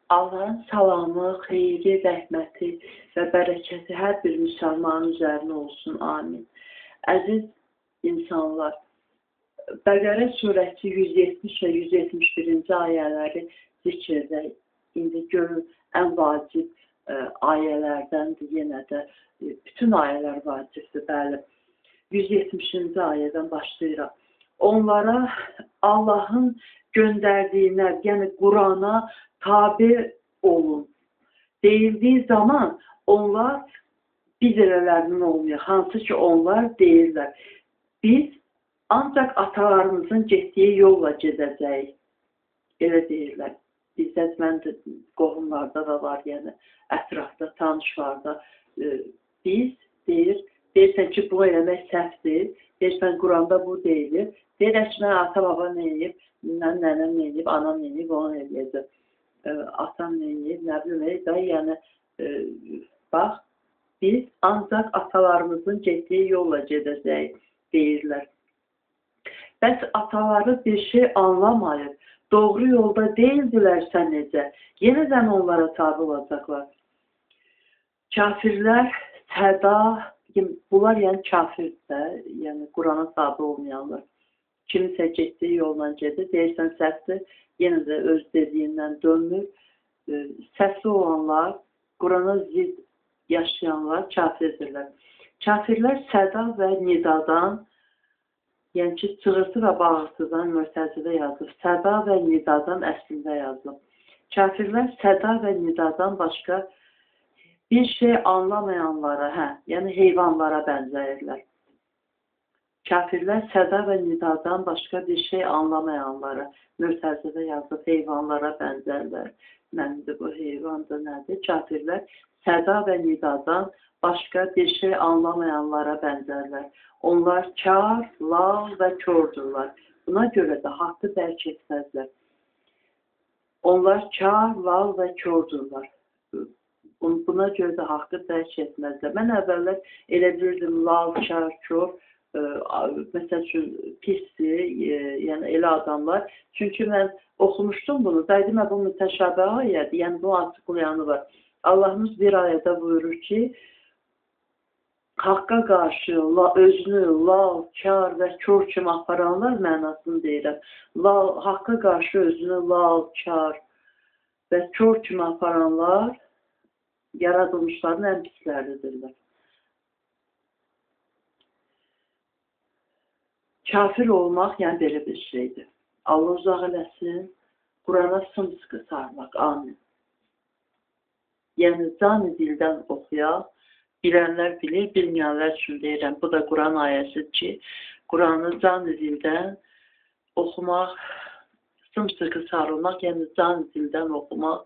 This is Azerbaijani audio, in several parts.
Allahın salamı, xeyri, rəhməti və bərəkəti hər bir müsəlmanın üzərinə olsun. Amin. Əziz insanlar, Bəqərə surəsi 170 və 171-ci ayələri zikr edək. İndi görün, ən vacib ayələrdəndir yenə də. Bütün ayələr vacibdir, bəli. 170-ci ayədən başlayıram. Onlara Allahın göndərdiyinə, yəni Qurana tabi olun deyildiyi zaman onlar biz elələrinin olmuyor. Hansı ki onlar deyirlər. Biz ancaq atalarımızın getdiyi yolla gedəcəyik. Elə deyirlər. Bizdə, mən də qohumlarda da var, yəni ətrafda, tanışlarda. Biz deyir, deyirsən ki, bu eləmək səhvdir. Deyirsən, Quranda bu deyilir. Deyir, mən ata-baba neyib, mən nənəm neyib, anam neyib, onu eləyəcəm. Atam neyib, nə bilim, da, yəni, bax, biz ancaq atalarımızın getdiyi yolla gedəcəyik, deyirlər. Bəs ataları bir şey anlamayıb, doğru yolda deyildilərsə necə, yenidən onlara tabi olacaqlar. Kafirlər, səda, bunlar yəni kafirdir, yəni Qurana tabi olmayanlar. Kimisə getdiyi yolla gedir, deyirsən səhvdir, yenə də öz dediyindən dönmür. Səhvli olanlar, Qurana zid yaşayanlar kafirdirlər. Kafirlər səda və nidadan, yəni ki, çığırtı və bağırtıdan Mötəzilə yazıb, səda və nidadan əslində yazılıb. Kafirlər səda və nidadan başqa bir şey anlamayanlara, yəni heyvanlara bənzəyirlər. Kafirlər səda və nidadan başqa bir şey anlamayanlara, Mötəzilə yazıb, heyvanlara bənzərlər. Məndir bu heyvandır, nədir? Kafirlər səda və nidadan başqa bir şey anlamayanlara bənzərlər. Onlar kar, lal və kordurlar. Buna görə də haqqı dərk etməzlər. Onlar kar, lal və kordurlar. Buna görə də haqqı dərk etməzlər. Mən əvvəllər elə bilirdim, lal, kar, kor, məsəl üçün pisdir, yəni elə adamlar. Çünki mən oxumuşdum bunu, dəydim, bu mütəşabə ayədir, yəni bu açıqlayanı var. Allahımız bir ayədə buyurur ki, haqqa qarşı özünü lal, kar və kor kimi aparanlar mənasını deyirəm. Haqqa qarşı özünü lal, kar və kor kimi aparanlar yaradılmışların ən pisləridirlər. Kafir olmaq, yəni belə bir şeydir. Allah uzaq eləsin, Qurana sımsıkı sarmaq. Amin. Yəni, can dildən oxuyaq, bilənlər bilir, bilməyənlər üçün deyirəm. Bu da Quran ayəsidir ki, Quranı can dildən oxumaq, sımsıkı sarılmaq, yəni can dildən oxumaq,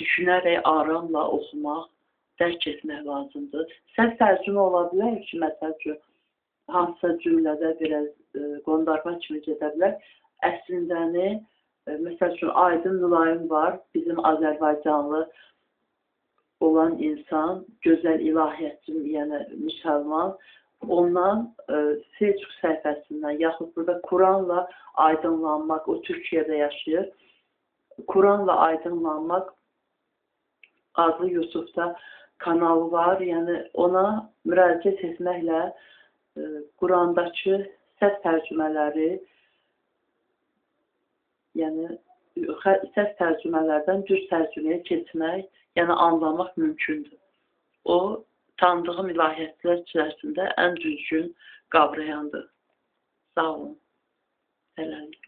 düşünərək aramla oxumaq, dərk etmək lazımdır. Səhv tərcümə ola bilər ki, məsəl üçün, hansısa cümlədə biraz qondarma kimi gedə bilər. Əslindəni, məsəl üçün, Aydın Mülayim var, bizim Azərbaycanlı olan insan, gözəl ilahiyyatçı, yəni müsəlman, ondan Facebook səhifəsindən, yaxud burada Quranla aydınlanmaq, o Türkiyədə yaşayır, Quranla aydınlanmaq adlı YouTube'da kanalı var, yəni ona müraciət etməklə Qurandakı səhv tərcümələri, yəni səhv tərcümələrdən düz tərcüməyə keçmək, yəni anlamaq mümkündür. O, tanıdığım ilahiyyatçılar içərisində ən düzgün qavrayandır. Sağ olun. Hələlik.